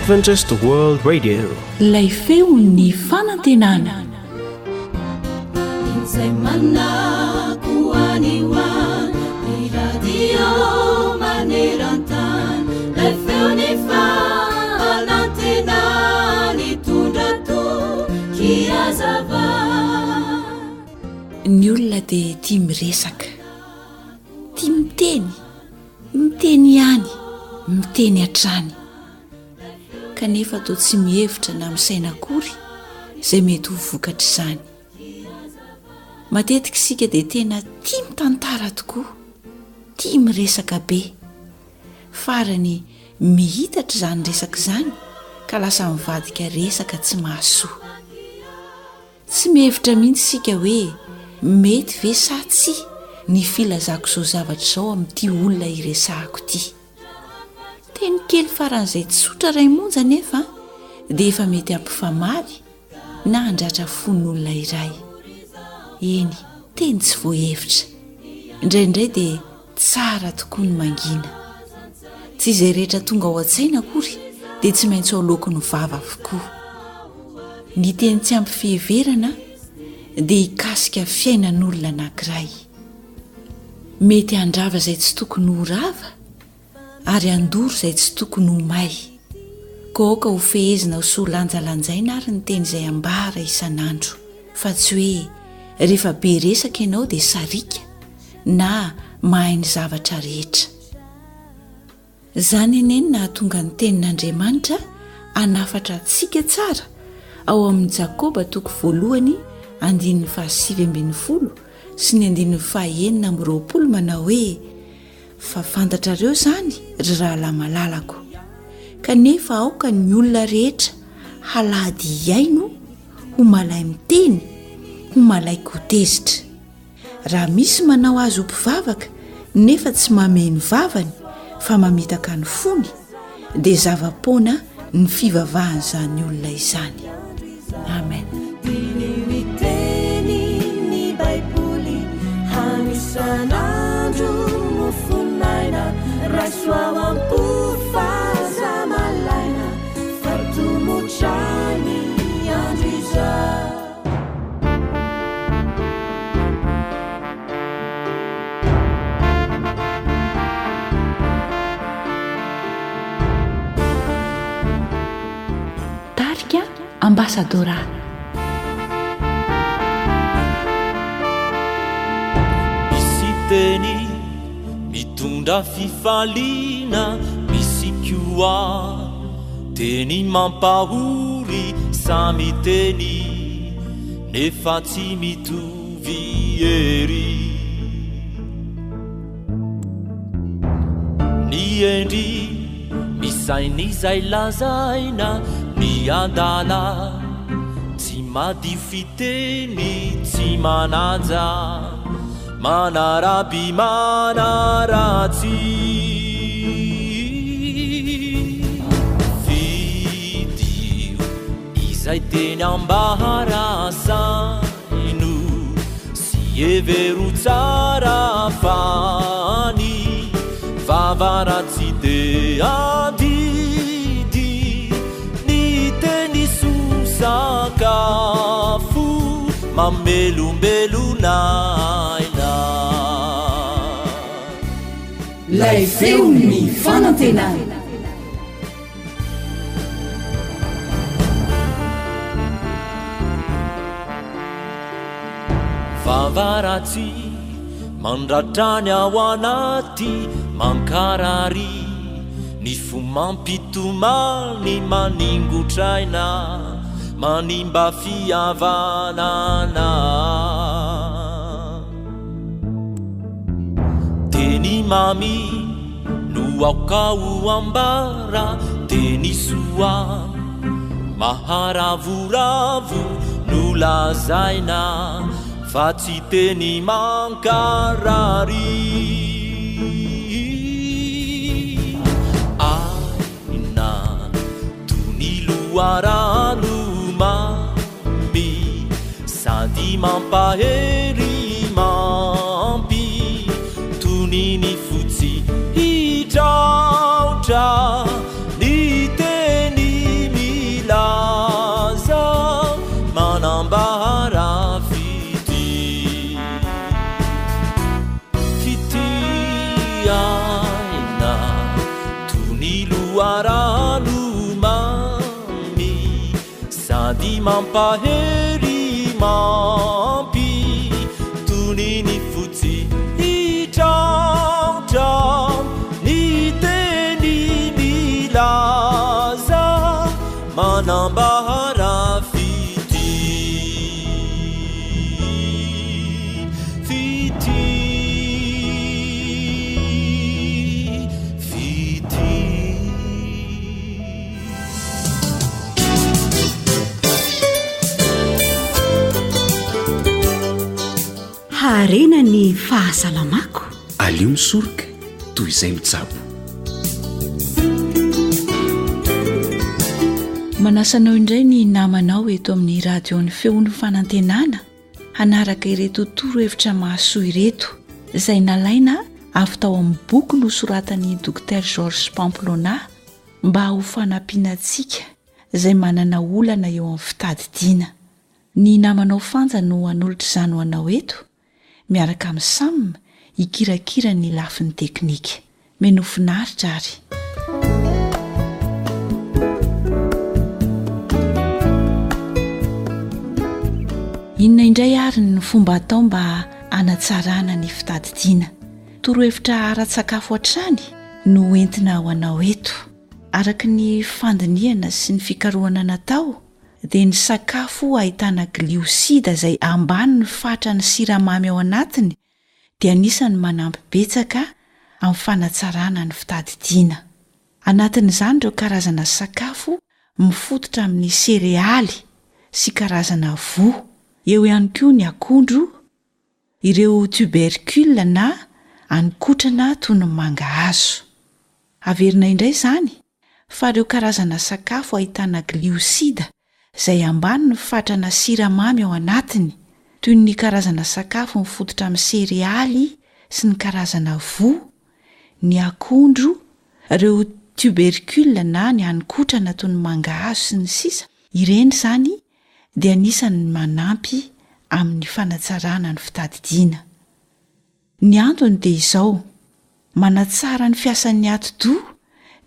Adventist World Radio. Ilay feon'ny fanantenana. Izay manako any ho any, ny radio maneran-tany, ilay feon'ny fanantenana nitondra toky hazava. Ny olona dia tia miresaka, tia miteny. Miteny ihany, miteny hatrany. Kanefa toa tsy mihevitra na misaina akory izay mety ho vokatr'izany. Matetika isika dia tena tia mitantara tokoa, tia miresaka be. Farany mihitatra izany resaka izany ka lasa mivadika resaka tsy mahasoa. Tsy mihevitra mihitsy isika hoe mety ve sa tsia ny filazako izao zavatra izao amin'ity olona iresahako ity. Teny kely faran'izay tsotra iray monja anefa dia efa mety hampifamaly na handratra fon'olona iray. Eny, teny tsy voahevitra. Indraindray dia tsara tokoa ny mangina. Tsy izay rehetra tonga ao an-tsaina akory dia tsy maintsy aloaky ny vava avokoa. Ny teny tsy ampy fiheverana dia hikasika fiainan'olona anankiray. Mety handrava izay tsy tokony ho rava ary handoro izay tsy tokony ho may. Koa aoka ho fehezina sy ho lanjalanjaina àry ny teny izay ambara isan'andro, fa tsy hoe rehefa be resaka ianao dia sariaka na mahay ny zavatra rehetra. Izany anie no nahatonga ny Tenin'Andriamanitra hanafatra antsika tsara ao amin'ny Jakoba toko voalohany andininy fahasivy ambin'ny folo sy ny andininy fahenina amby roapolo manao hoe, Fa fantatrareo izany, ry rahalahy malalako. Kanefa aoka ny olona rehetra halady hihaino, ho malai-miteny, ho malain-ko tezitra. Raha misy manao azy ho mpivavaka nefa tsy mamehy ny vavany fa mamitaka ny fony, dia zava-poana ny fivavahan'izany olona izany. Amen. Diniho ny tenin'ny Baiboly hanisan'andro mofon'aina, raiso ao am-po fa aza malaina fa tomotra ny andro izao. Tarika Ambassadora. Misy teny mitondra fifaliana, misy koa teny mampahory, samy teny nefa tsy mitovy hery. Ny hendry misaina izay lazaina, ny adala tsy madio fiteny, tsy manaja, manaraby manaratsy. Fidio izay teny ambara saino sy hevero tsara fa ny vava ratsy de adidy ny teny soa sakafo mamelombelona aina. Lay feon'ny fanantenana. Vava ratsy mandratra ny ao anaty mankarary ny fo mampitomany maningotra aina manimba fihavanana. Teny mamy no aoka ho ambara, teny soa maharavoravo no lazaina fa tsy teny mankarary. Aina toy ny loharano mamy sady mampahery mampitony ny fo tsy hitraotra ny teny. mampahery mampitony ny fo tsy hitraotra ny teny milaza manambara fitia fitia fitia. Haharena ny fahasalamako. Aleo misoroka toy izay mitsabo. Manasa anao indray ny namanao eto amin'ny radion'ny feon'ny fanantenana hanaraka ireto torohevitra mahasoa ireto izay nalaina avy tao amin'ny boky nosoratan'ny Docteur Georges Pamplona mba ho fanampiana antsika izay manana olana eo amin'ny fitadidiana. Ny namanao Fanja no hanolotra izany ho anao eto, miaraka amin'i Sam hikirakira ny lafiny teknika. Menoa finaritra ary. Inona indray ary ny fomba atao mba hanatsarana ny fitadidiana? Torohevitra ara-tsakafo hatrany no entina ho anao eto. Araka ny fandinihana sy ny fikarohana natao dia ny sakafo ahitana gliosida izay ambany ny fatran'ny siramamy ao anatiny dia anisan'ny manampy betsaka amin'ny fanatsarana ny fitadidiana. Anatin'izany ireo karazana sakafo mifototra amin'ny serealy sy karazana voa. Eo ihany koa ny akondro, ireo tubercules na haninkotrana toy ny mangahazo. Averina indray izany fa ireo karazana sakafo ahitana gliosida izay ambany ny fatrana siramamy ao anatiny, toy ny karazana sakafo mifototra amin'ny serealy sy ny karazana voa, ny akondro, ireo tubercules na ny haninkotrana toy ny mangahazo sy ny sisa, ireny izany dia anisan'ny manampy amin'ny fanatsarana ny fitadidiana. Ny antony dia izao, manatsara ny fiasan'ny atidoha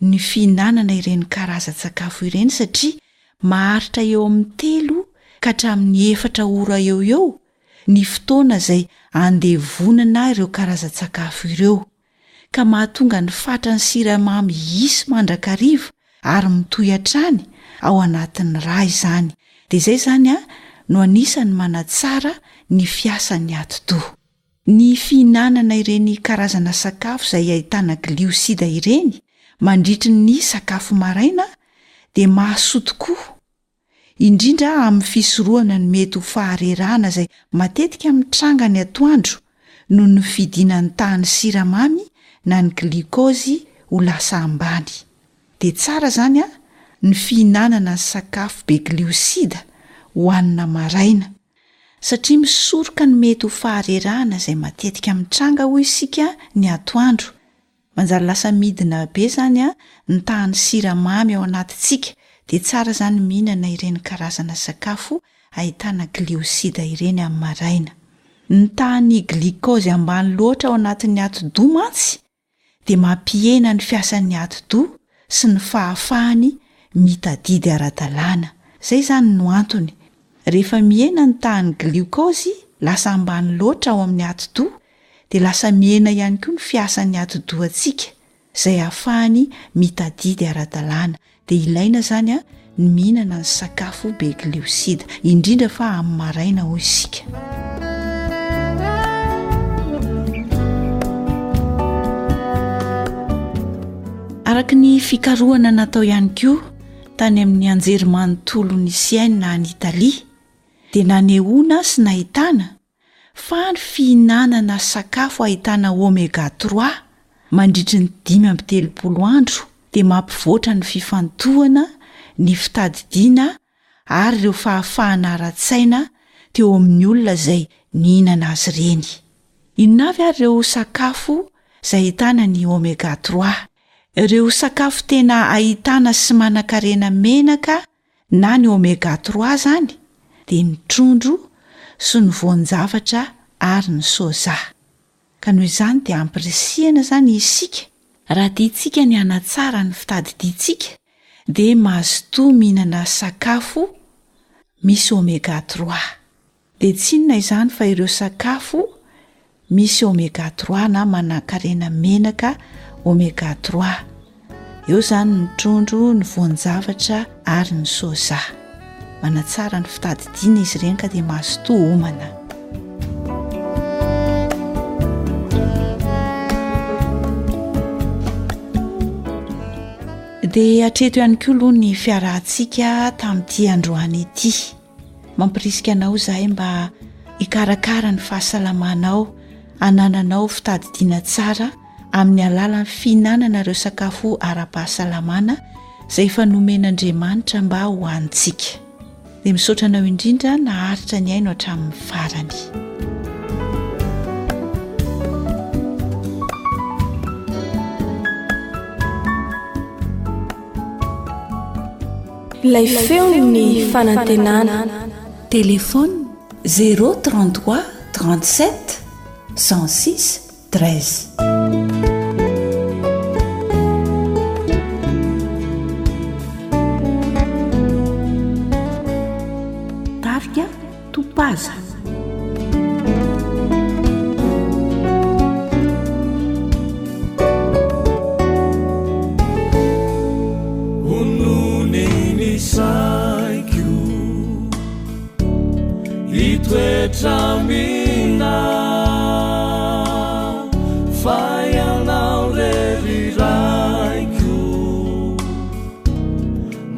ny fihinanana ireny karazan-tsakafo ireny satria maharitra eo amin'ny telo ka hatramin'ny efatra ora eo ho eo ny fotoana izay andevonana ireo karazan-tsakafo ireo. ka mahatonga ny fatran'ny siramamy hisy mandrakariva ary mitohy hatrany ao anatin'ny rà izany, dia izay izany no anisan'ny manatsara ny fiasan'ny atidoha. Ny fihinanana ireny karazana sakafo izay ahitana gliosida ireny mandritry ny sakafo maraina dia mahasoa tokoa indrindra amin'ny fisorohana ny mety ho faharerahana izay matetika mitranga ny atoandro noho ny fidinan'ny tahan'ny siramamy na ny glikaozy ho lasa ambany. Dia tsara izany ny fihinanana ny sakafo be gliosida hohanina maraina, satria misoroka ny mety ho faharerahana izay matetika mitranga hoy isika ny atoandro. Manjary lasa midina be zany a ny tahan'ny siramamy ao anatintsika dia tsara zany mihinana ireny karazana sakafo ahitana gliosida ireny amin'ny maraina. Ny tahan'ny glikaozy ambany loatra ao anatin'ny atidoha mantsy dia mampihena ny fiasan'ny atidoha sy ny fahafahany mitadidy ara-dalàna. Izay izany no antony. Rehefa mihena ny tahan'ny gliokaozy, lasa ambany loatra ao amin'ny atidoha, dia lasa mihena ihany koa ny fiasan'ny atidohantsika izay ahafahany mitadidy ara-dalàna. Dia ilaina izany ny mihinana ny sakafo be gliosida, indrindra fa amin'ny maraina hoy isika. Araka ny fikarohana natao ihany koa tany amin'ny anjerimanontolon'i Siena any Italia dia nanehoana sy nahitana fa ny fihinanana sakafo ahitana oméga trois mandritry ny 35 andro dia mampivoatra ny fifantohana, ny fitadidiana ary ireo fahafahana ara-tsaina teo amin'ny olona izay nihinana azy ireny. Inona avy ary ireo sakafo izay ahitana ny oméga trois? Ireo sakafo tena ahitana sy manankarena menaka na ny oméga trois izany dia ny trondro sy ny voan-javatra ary ny soja. Ka noho izany dia ampirisihana izany isika raha tiantsika ny hanatsara ny fitadidiantsika dia mazotoa mihinana sakafo. misy oméga trois. Dia tsy inona izany fa ireo sakafo misy oméga trois na manankarena menaka oméga trois. Eo izany ny trondro, ny voan-javatra ary ny soja. Manatsara ny fitadidiana izy ireny ka dia mazotoa homana. Dia hatreto ihany koa aloha ny fiarahantsika tamin'ity androany ity. Mampirisika anao izahay mba hikarakara ny fahasalamanao, hanananao fitadidiana tsara amin'ny alalan'ny fihinanana ireo sakafo ara-pahasalamana izay efa nomen'Andriamanitra mba ho hanintsika. Dia misaotra anao indrindra naharitra nihaino hatramin'ny farany. Ilay feon'ny fanantenana. Téléphone 033 37 106 13. Tarika Topaza. Onony ny saiko hitoetra aminao fa ianao rery raiko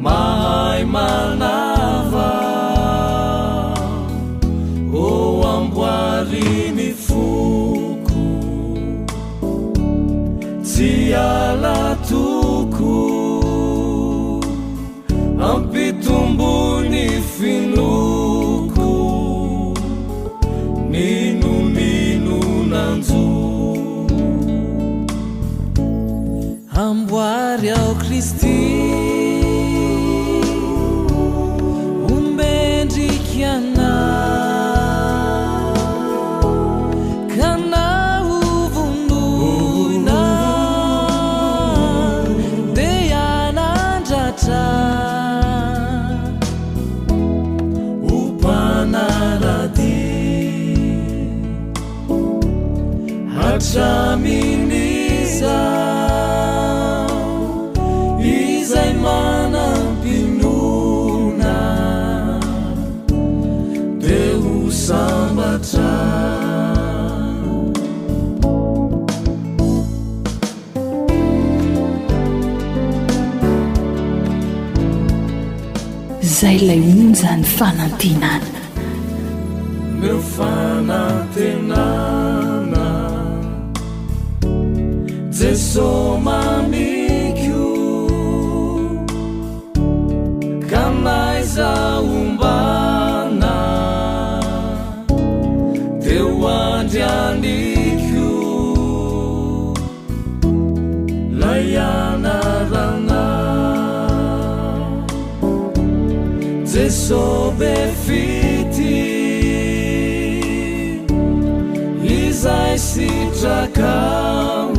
Mahay manava Ô amboary ny foko Tsy hiala toko Ampitombo ny finoako N'inon'ino nanjo Amboary ao Kristy Ho mendrika anao Ka na ho vonoina Dia hanandratra Ho mpanara-dia Hatramin'izao, izay manam-pinoana dia ho sambatra. Zay ilay onjan'ny fanantenana. Meu fanantenana Jeso mamiko Ka n'aiza ombana Dia ho andrianiko Lay anarana Jeso be fitia Izay sitrakao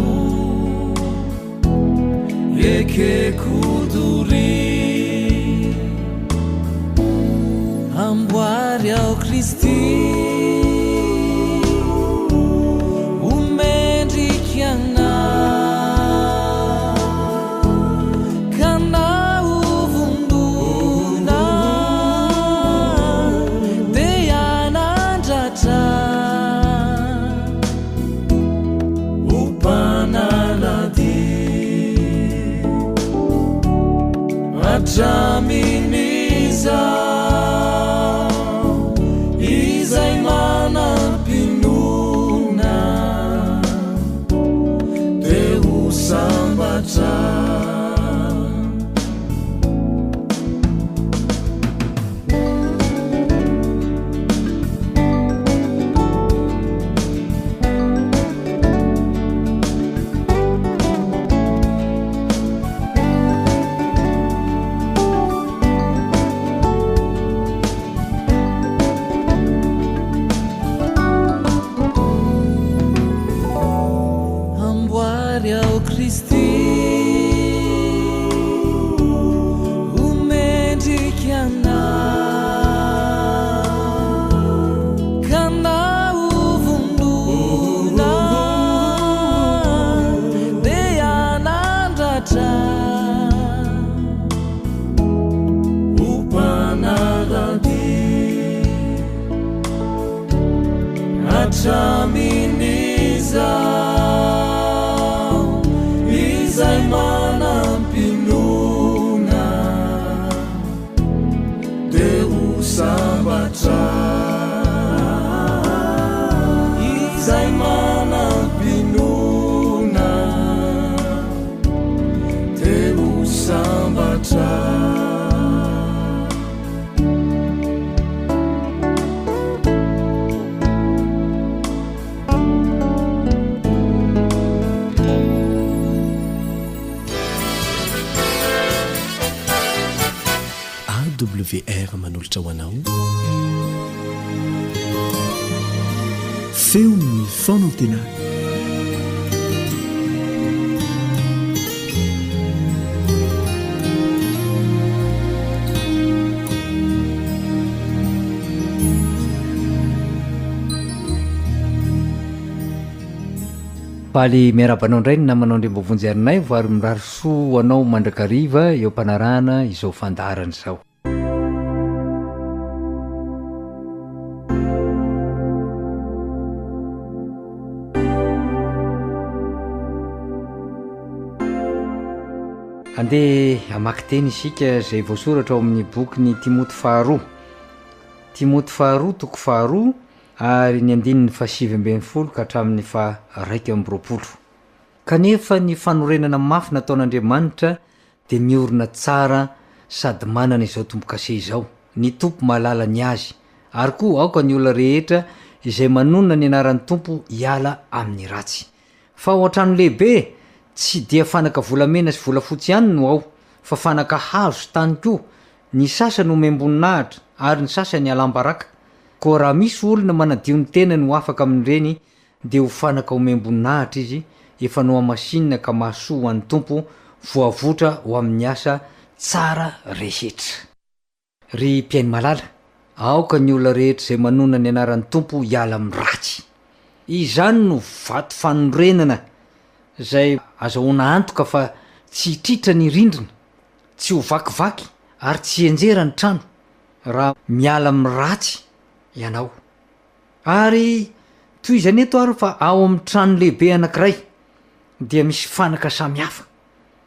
Ekeko doria Amboary ao Kristy Ho mendrika anao Ka na ho vonoina Dia hanandratra Ho mpanara-dia. Amin'izao izay manam-pinoana dia ho sambatra. Izay manam-pinoana dia ho sambatra. AWR manolotra ho anao Feon'ny fanantenana. Faly miarahaba anao indray ny namanao Andriamboavonjy Harinaivo ary mirary soa ho anao mandrakariva eo am-panarahana izao fandaharana izao. Andeha hamaky teny isika izay voasoratra ao amin'ny bokin'i Timoty faharoa. Timoty faharoa toko faharoa ary ny andininy fahasivy ambin'ny folo ka hatramin'ny faha-21. Kanefa ny fanorenana mafy nataon'Andriamanitra dia miorina tsara sady manana izao tombo-kase izao, Ny Tompo mahalala ny azy, ary koa aoka ny olona rehetra izay manonona ny anaran'ny Tompo hiala amin'ny ratsy. Fa ao an-trano lehibe, tsy dia fanaka volamena sy volafotsy ihany no ao, fa fanaka hazo sy tany koa, ny sasany omem-boninahitra, ary ny sasany alam-baraka. Koa raha misy olona manadio ny tenany ho afaka amin'ireny, dia ho fanaka omem-boninahitra izy, efa nohamasinina ka mahasoa ho an'ny Tompo, voavotra ho amin'ny asa tsara rehetra. Ry mpihaino malala, aoka ny olona rehetra izay manonona ny anaran'ny Tompo hiala amin'ny ratsy. Izany no vato fanorenana izay azahoana antoka fa tsy hitritra ny rindrina, tsy ho vakivaky ary tsy hianjera ny trano, raha miala amin'ny ratsy ianao. Ary tohizana eto ary fa ao amin'ny trano lehibe anankiray dia misy fanaka samihafa.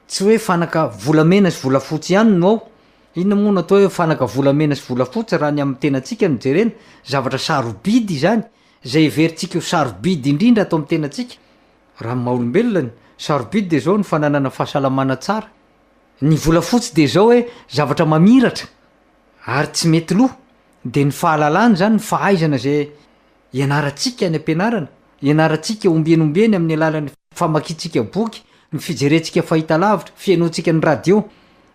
Tsy hoe fanaka volamena sy volafotsy ihany no ao. Inona moa no atao hoe fanaka volamena sy volafotsy raha ny amin'ny tenantsika no jerena? Zavatra sarobidy izany, izay heverintsika ho sarobidy indrindra ato amin'ny tenantsika. Raha ny maha olombelona, ny sarobidy dia izao ny fananana fahasalamana tsara. Ny volafotsy dia izao hoe zavatra mamiratra ary tsy mety lo. Dia ny fahalalana izany, ny fahaizana izay ianarantsika any am-pianarana, ianarantsika ombieny ombieny amin'ny alalan'ny famakiantsika boky, ny fijerentsika fahitalavitra, fihainoantsika ny radio,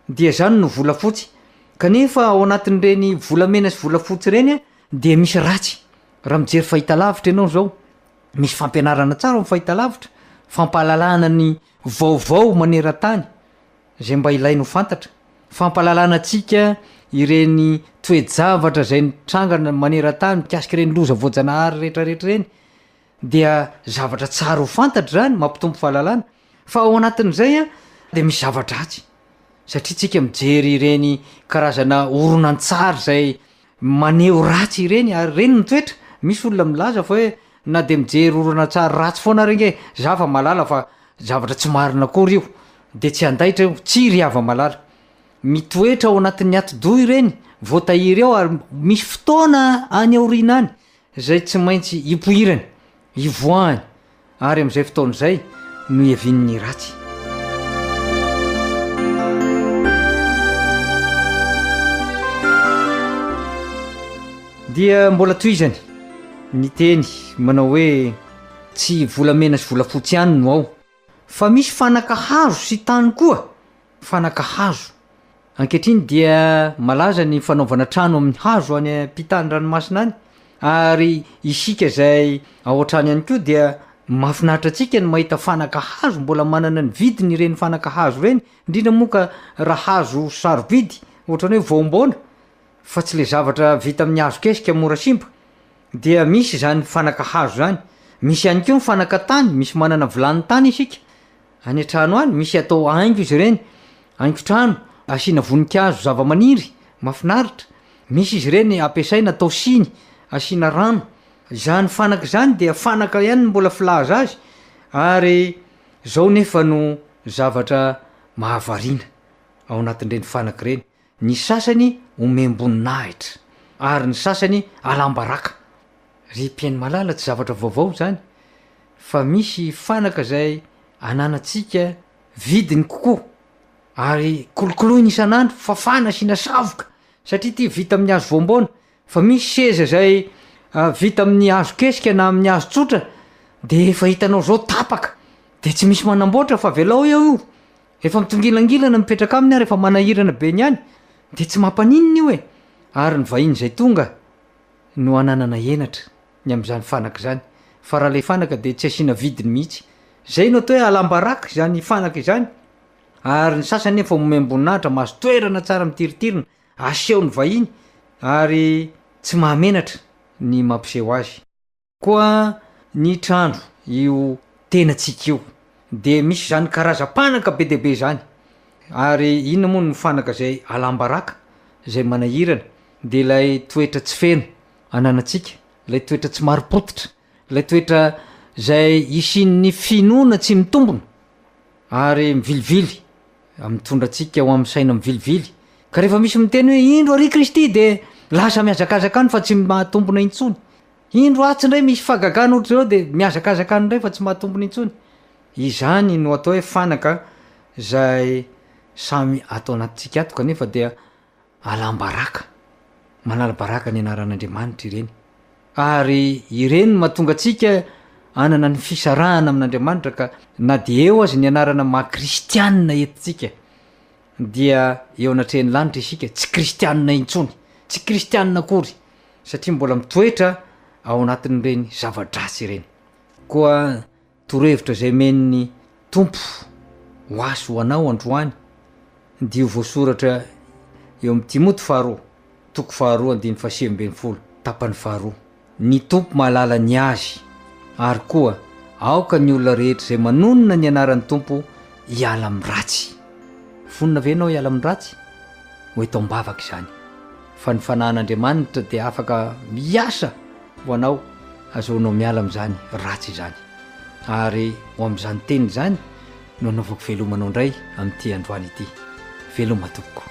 dia izany no volafotsy. Kanefa ao anatin'ireny volamena sy volafotsy ireny dia misy ratsy. Raha mijery fahitalavitra ianao izao, misy fampianarana tsara ao amin'ny fahitalavitra, fampahalalana ny vaovao maneran-tany, izay mba ilainy ho fantatra. Fampahalalana antsika ireny toe-javatra izay nitranga maneran-tany mikasika ireny loza voajanahary rehetrarehetra ireny dia zavatra tsara ho fantatra izany, mampitombo fahalalana. Fa ao anatin'izay dia misy zava-dratsy satria tsika mijery ireny karazana horonantsary izay maneho ratsy ireny ary ireny ny toetra. Misy olona milaza fa hoe na dia mijery horonantsary ratsy foana ary ange za fa mahalala fa zavatra tsy marina akory io dia tsy handaitra io, tsia ry hava-malala. Mitoetra ao anatin'ny atidoha ireny, voatahiry ao ary misy fotoana any aoriana any izay tsy maintsy hipoirany, hivoahany ary amin'izay fotoana izay no hiavian'ny ratsy. Dia mbola tohizany ny teny manao hoe tsy volamena sy volafotsy ihany no ao fa misy fanaka hazo sy tany koa, fanaka hazo. Ankehitriny dia malaza ny fanaovana trano amin'ny hazo any ampitan'ny ranomasina any, ary isika izay ao an-trano ihany koa dia mahafinaritra antsika ny mahita fanaka hazo mbola manana ny vidiny ireny fanaka hazo ireny, indrindra moa ka raha hazo sarobidy ohatran'ny hoe voamboana fa tsy le zavatra vita amin'ny hazo kesika mora simba. Dia misy izany fanaka hazo izany. Misy ihany koa ny fanaka tany, misy manana vilany tany isika any an-trano any, misy atao haingo izy ireny, haingon-trano, asiana voninkazo, zava-maniry, mahafinaritra. Misy izy ireny ampiasaina atao siny, asiana rano. Izany fanaka izany dia fanaka ihany no mbola filaza azy ary izao nefa no zavatra mahavariana ao anatin'ireny fanaka ireny, ny sasany omem-boninahitra ary ny sasany alam-baraka. Ry mpihaino malala tsy zavatra vaovao izany fa misy fanaka izay ananantsika vidiny kokoa ary kolokoloina isan'andro, fafana asiana savoka satria ity vita amin'ny hazo voamboana Fa misy seza izay vita amin'ny hazo kesika na amin'ny hazo tsotra dia efa hitanao zao tapaka dia tsy misy manamboatra fa avelao eo io, efa mitongilangilana mipetraka aminy ary efa manahirana be ny any dia tsy mampaninona io e! Ary ny vahiny izay tonga no ananana henatra ny amin'izany fanaka izany fa raha ilay fanaka dia tsy asiana vidiny mihitsy. Izay no atao hoe alam-baraka izany fanaka izany ary ny sasany nefa omem-boninahitra mahazo toerana tsara mitiritirina Aseho ny vahiny ary tsy mahamenatra ny mampiseho azy. Koa ny trandro io tenantsika io dia misy izany karazam-panaka be dia be izany. Ary inona moa no fanaka izay alam-baraka, izay manahirana? Dia ilay toetra tsy feno ananantsika, ilay toetra tsy marim-pototra, ilay toetra izay isian'ny finoana tsy mitombina ary mivilivily Mitondra antsika ho amin'ny saina mivilivily. Ka rehefa misy miteny hoe indro ary Kristy dia lasa mihazakazaka any fa tsy mahatombina intsony. Indro atsy indray misy fahagagana ohatr'izao dia mihazakazaka any indray fa tsy mahatombina intsony. Izany no atao hoe fanaka izay samy ato anatintsika ato kanefa dia alam-baraka, manala baraka ny anaran'Andriamanitra ireny. Ary ireny no mahatonga antsika hanana ny fisarahana amin'Andriamanitra ka na dia eo aza ny anarana maha kristianina entintsika dia eo anatrehan'ny lanitra isika tsy kristianina intsony, tsy kristianina akory satria mbola mitoetra ao anatin'ireny zava-dratsy ireny. Koa Torohevitra izay omen'ny Tompo ho ahy sy ho anao androany dia io voasoratra eo amin'ny Timoty faharoa, toko faharoa andininy fahasivy ambinifolo, tapany faharoa. Ny Tompo mahalala ny azy, ary koa aoka ny olona rehetra izay manonona ny anaran'ny Tompo hiala amin'ny ratsy. Vonona ve ianao hiala amin'ny ratsy? Ho eto am-bavaka izany, fa ny Fanahin'Andriamanitra dia afaka miasa ho anao azahoanao miala amin'izany ratsy izany. Ary ho amin'izany teny izany no anaovako veloma anao indray amin'ity androany ity. Veloma tompoko.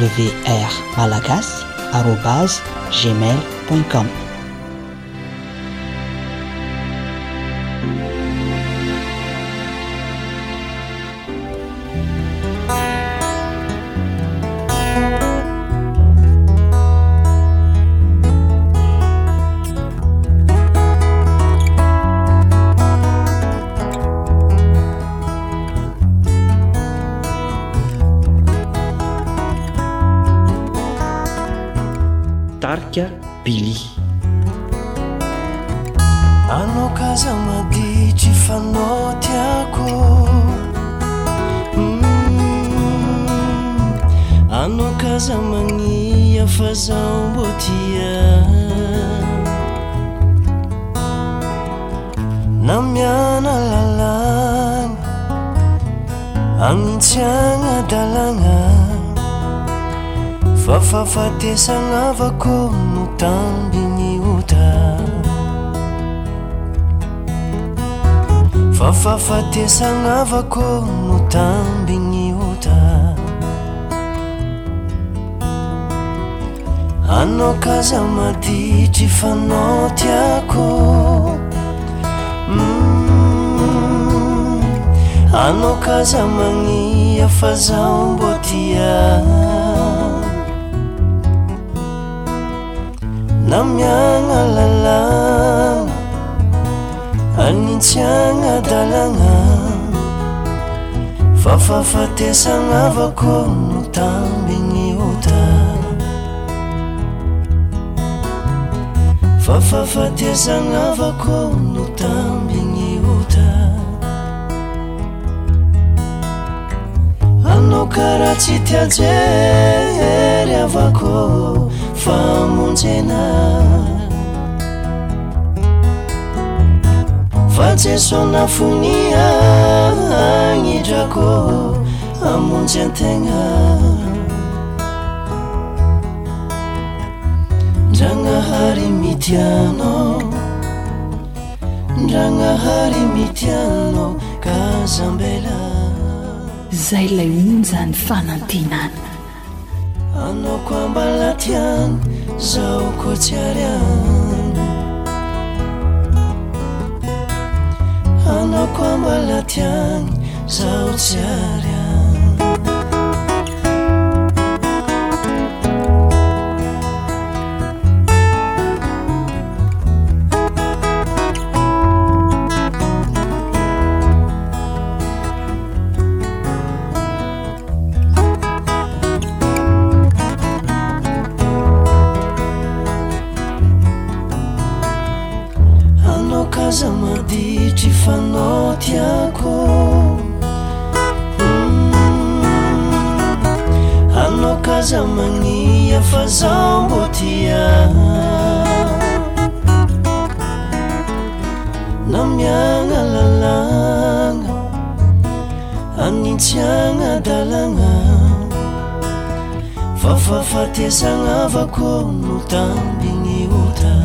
Awr malagasy arobase gmail point com. Tarika Billy. Anao k'aza maditry fanao tiako Anao k'aza magnia fa zaho mbô tia Namiana lalagna Agnintsiagna dalagna Fa fahafatesagna avako no tambin'ny ota Fa fahafatesagna avako no tambin'ny ota Anao k'aza maditry f'anao tiako Anao k'aza magnia fa zaho mbô tia Namiagna lalagna Anintsiagna dalagna Fa fahafatesagna avako no tambigny ota Fa fahafatesagna avako no tambigny ota. karaha tsy tia jery havako famonjena Fa Jeso nafony agnidrako hamonjy antegna Ndragnahary mitia anao Ndragnahary mitia anao ka aza ambela. Zay ilay onjan'ny fanantenana. Anao ko ambalaty any, zaho ko tsy ary any. Anao ko ambalaty any, zaho tsy ary any. Anao k'aza maditry f'anao tiako Anao k'aza magnia fa zaho mbô tia Namiagna lalagna Anintsiagna dalagna Fa fahafatesagna avako no tambigny ota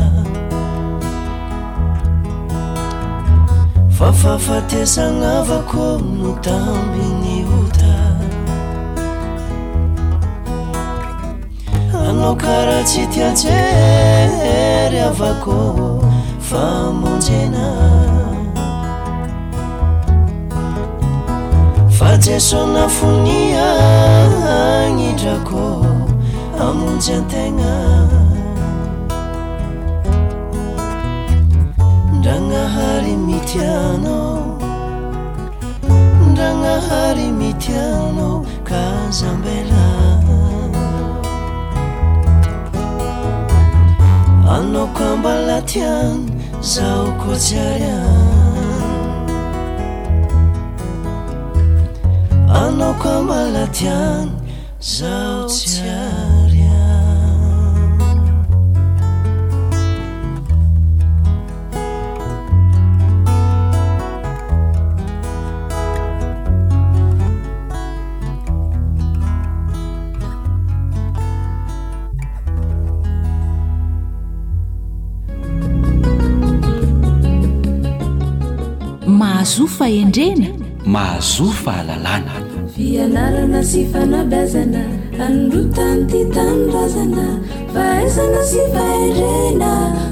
Fa fahafatesagna avako no tambigny ota Anao karaha tsy tia jery avako famonjena Fa Jeso nafony agnidrako hamonjy antegna Ndragnahary mitia anao Ndragnahary mitia anao ka aza ambela Anao ko ambalaty any Zaho koa tsy ary any Anao koa ambalaty any Zaho tsy ary any Mahazoa fahendrena. Mahazoa fahalalana. Fianarana sy fanabeazana hanondrotan'ity tanindrazana Fahaizana sy fahendrena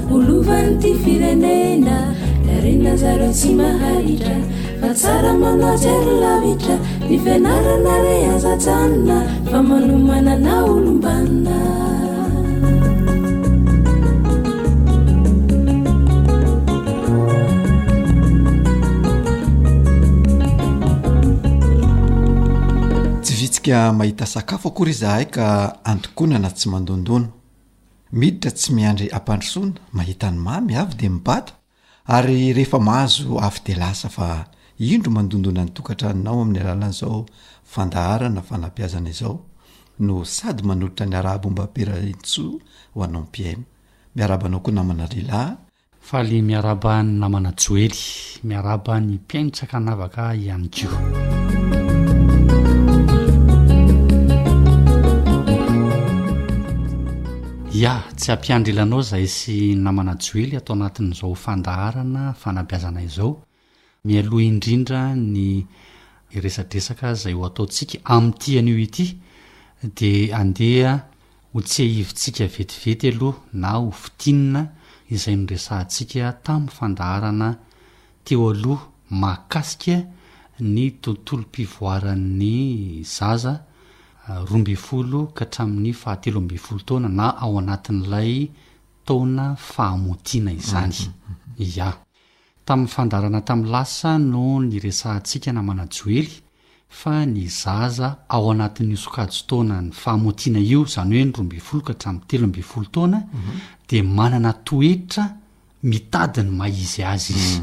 ho lovan'ity firenena Ny harena zareo tsy maharitra Fa tsara manao jery lavitra Ny fianarana re aza ajanona Fa manomana na olom-banona. Tsy vitsika mahita sakafo akory izahay ka antokonana tsy mandondona. Miditra tsy miandry ampandrosoana, mahita ny mamy avy dia mibata. Ary rehefa mahazo avy dia lasa fa indro mandondona ny tokantranonao amin'ny alalan'izao fandaharana fanabeazana izao no sady manolotra ny arahaba ombam-pirarintsoa ho anao mpihaino. Miarahaba anao koa namana lehilahy. Faly miarahaba ny namana Joely. Miarahaba ny mpihaino tsy ankanavaka ihany koa. Ya, tsy hampiandry ela anao izahay sy namana Joely ato anatin'izao fandaharana fanabeazana izao, mialoha indrindra ny resadresaka izay ho ataontsika amin'ity anio ity dia andeha ho tsiahivintsika vetivety aloha na ho fintinina izay noresahantsika tamin'ny fandaharana teo aloha mahakasika ny tontolom-pivoaran'ny zaza 12 ka hatramin'ny fahatelo ambinifolo taona na ao anatin'ilay taona fahamotiana izany. Ya. Tamin'ny fandaharana tamin'ny lasa no niresahantsika namana Joely fa ny zaza ao anatin'io sokajin-taonan'ny fahamotiana io, izany hoe ny 12 ka hatramin'ny 13 taona, dia manana toetra mitady ny maha izy azy izy.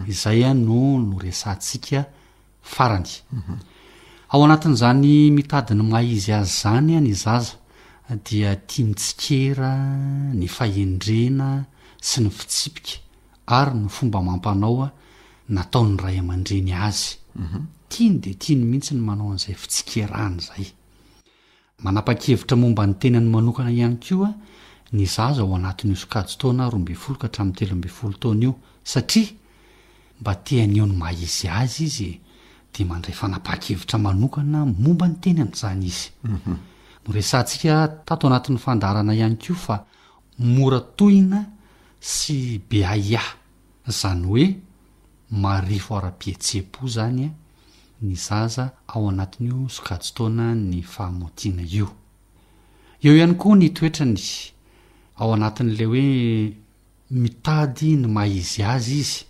Izay no noresahantsika farany. Ao anatin'izany mitady ny maha izy azy izany ny zaza dia tia mitsikera ny fahendrena sy ny fitsipika ary ny fomba amam-panao nataon'ny ray aman-dreny azy. Tiany dia tiany mihitsy ny manao an'izay fitsikerana izay. Manapa-kevitra momba ny tenany manokana ihany koa ny zaza ao anatin'io sokajin-taona 12 ka hatramin'ny 13 taona io satria mba te haneho ny maha izy azy izy e, dia mandray fanapahan-kevitra manokana momba ny tenany izany izy. Noresahantsika tato anatin'ny fandaharana ihany koa fa mora tohina sy be ahiahy, izany hoe marefo ara-pihetseham-po izany ny zaza ao anatin'io sokajin-taona ny fahamotiana io. Eo ihany koa ny toetrany ao anatin'ilay hoe mitady ny maha izy azy izy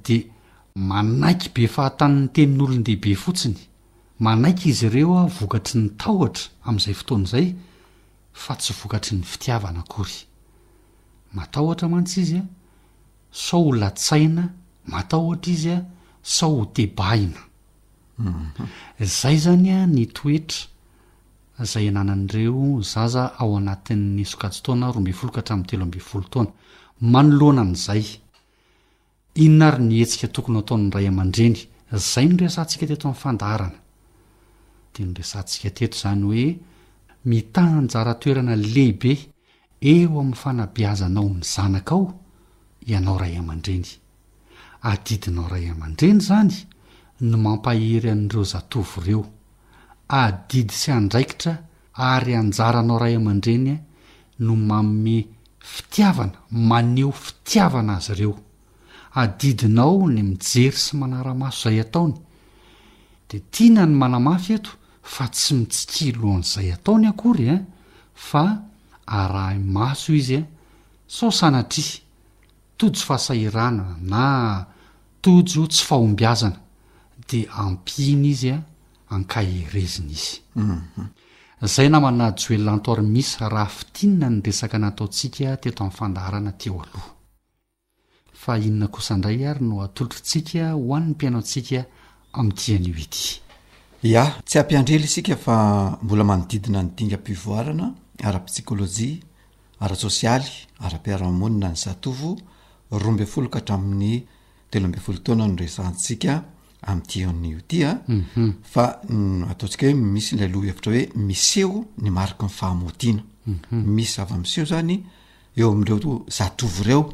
dia manaiky be fahatany ny tenin'olon-dehibe fotsiny, manaiky izy ireo vokatry ny tahotra amin'izay fotoana izay fa tsy vokatry ny fitiavana akory. Matahotra mantsy izy sao ho latsaina, matahotra izy sao ho tebahina. Izay izany ny toetra izay ananan'ireo zaza ao anatin'ny sokajin-taona 12 ka hatramin'ny 13 taona. Manoloana an'izay, inona ary ny hetsika tokony ho ataon'ny ray aman-dreny? Izay no resahantsika teto amin'ny fandaharana. Dia noresahantsika teto izany hoe mitana anjara toerana lehibe eo amin'ny fanabeazanao ny zanakao ianao ray aman-dreny. Adidinao ray aman-dreny izany no mampahery an'ireo zatovo ireo. Adidy sy andraikitra ary anjaranao ray aman-dreny no manome fitiavana, maneho fitiavana azy ireo. Adidinao ny mijery sy manara-maso izay ataony. Dia tiana ny manamafy eto fa tsy mitsikilo an'izay ataony akory an, fa arahi-maso izy an, sao sanatria tojo fahasahiranana na tojo tsy fahombiazana dia ampiana izy an, ankaherezina izy. Zay namana Joelanto Armisa raha fintinina ny resaka nataontsika teto amin'ny fandaharana teo aloha. Fa inona kosa indray ary no atolotritsika ho an'ny mpihaino antsika amin'ity anio ity? Ya, tsy hampiandry ela isika fa mbola manodidina ny dingam-pivoarana ara-psikolojia, ara-tsosialy, ara-piarahamonina ny zatovo 12 ka hatramin'ny 13 taona no resahantsika amin'ity anio ity a, fa ataontsika hoe misy ilay lohahevitra hoe miseho ny mariky ny fahamotiana. Misy zava-miseho zany eo amin'ireo zatovo ireo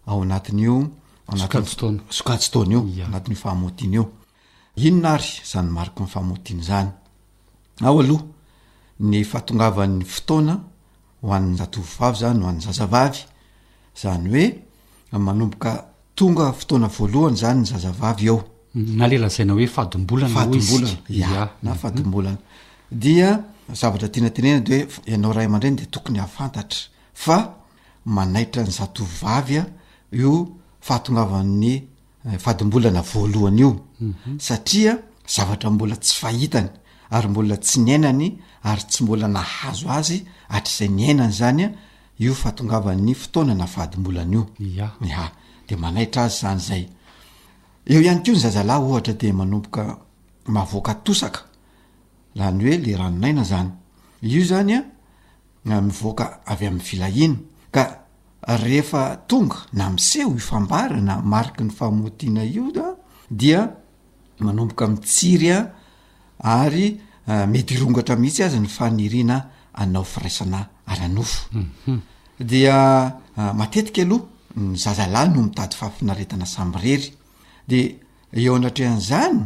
ao anatin'io Sokajin-taona. sokajin-taona io, anatin'io fahamotiana io. Inona ary izany mariky ny fahamotiana izany? Ao aloha ny fahatongavan'ny fotoana ho an'ny zatovovavy zany, ho an'ny zazavavy, zany hoe manomboka tonga fotoana voalohany zany ny zazavavy eo. Na le lazaina hoe fadimbolana hoy isika. Fadimbolana, ya, na fadimbolana. Dia zavatra tiana tenenina de hoe ianao ray aman-dreny de tokony hahafantatra fa manaitra ny zatovovavy io fahatongavan'ny fadimbolana voalohany io satria zavatra mbola tsy fahitany ary mbola tsy niainany ary tsy mbola nahazo azy hatrizay niainany zany io fahatongavan'ny fotoana na fadimbolana io. Ya. Ya, de manaitra azy zany zay. Eo ihany koa ny zazalahy ohatra de manomboka mahavoaka tosaka, zany hoe le ranon'aina zany. Io zany a mivoaka avy amin'ny filahiana ka rehefa tonga na miseho io fambara na mariky ny famotiana io da dia manomboka mitsiry a ary mety hirongatra mihitsy aza ny faniriana hanao firaisana ara-nofo. Dia matetika aloha ny zazalahy no mitady fahafinaretana samirery de eo anatrehan'izany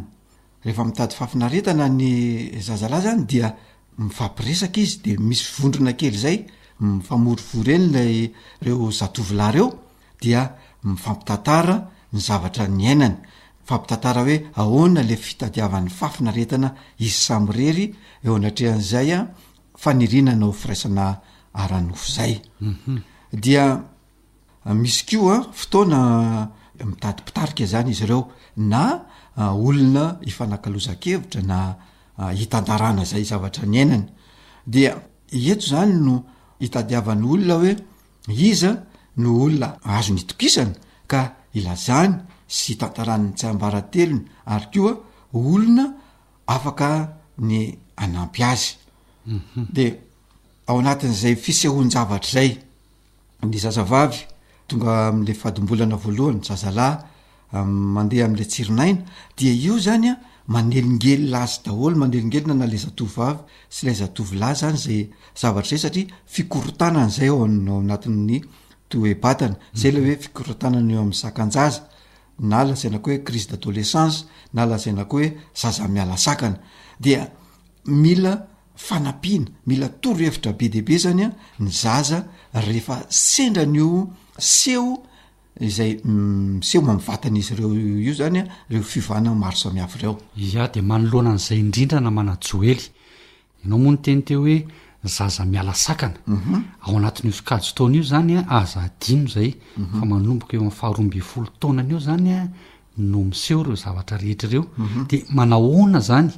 rehefa mitady fahafinaretana ny zazalahy zany dia mifampiresaka izy de misy vondrona kely zay mifamorivory eny lay reo zatovolahy reo dia mifampitantara ny zavatra niainany, mifampitantara hoe ahoana le fitadiavany fahafinaretana izy samirery eo anatrehan'izay a faniriana hanao firaisana ara-nofo zay. Dia misy koa fotoana mitady mpitarika zany izy ireo na olona ifanakalozan-kevitra na hitantarana zay zavatra niainany dia eto zany no itadiavany olona hoe Iza no olona azony itokisana ka ilazany sy itantarany ny tsiambaratelony ary koa olona. afaka ny hanampy azy. De ao anatin'izay fisehoan-javatra izay, ny zazavavy tonga am'le fadimbolana voalohany, zazalahy mandeha am'le tsirin'aina, dia io zany a manelingelina azy daholo, manelingelina na le zatovovavy sy ilay zatovolahy zany zay zavatra zay satria fikorontanana zay ao ao anatin'ny toe-batana, zay le hoe fikorontanana eo amin'ny sakan-jaza na lazaina koa hoe crise d'adolescence na lazaina koa hoe zaza miala sakana, dia mila fanampiana, mila torohevitra be dia be zany a ny zaza rehefa sendra an'io seho izay miseho amin'ny vatan'izy ireo io zany a, ireo fiovana maro samihafa ireo. Ya, dia manoloana an'izay indrindra namana Joely, ianao moa niteny teo hoe zaza miala sakana, ao anatin'io sokajin-taona io zany a, aza adino izay fa manomboka eo amin'ny faharoa ambin'ny folo taonany eo zany a no miseho ireo zavatra rehetra ireo, dia manahoana zany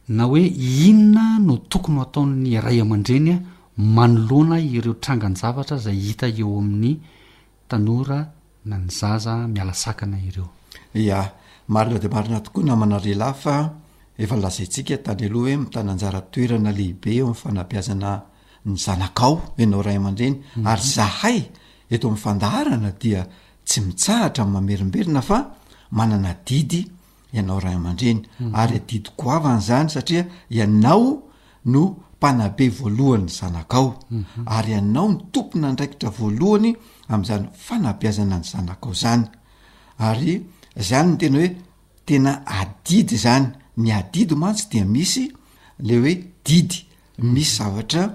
Na hoe inona no tokony ho ataon'ny ray aman-dreny manoloana ireo trangan-javatra izay hita eo amin'ny tanora na ny zaza miala sakana ireo. Ya, marina dia marina tokoa namana lehilahy fa efa lazaintsika tany aloha hoe mitana anjara toerana lehibe eo amin'ny fanabeazana ny zanakao ianao ray aman-dreny ary zahay eto amin'ny fandaharana dia tsy mitsahatra ny mamerimberina fa manana adidy ianao ray aman-dreny ary adidy goavana izany satria ianao no mpanabe voalohany zanakao ary ianao no tompon'andraikitra voalohany amin'izany fanabeazana ny zanakao zany ary zany no tena hoe tena adidy zany ny adidy mantsy dia misy le hoe didy misy zavatra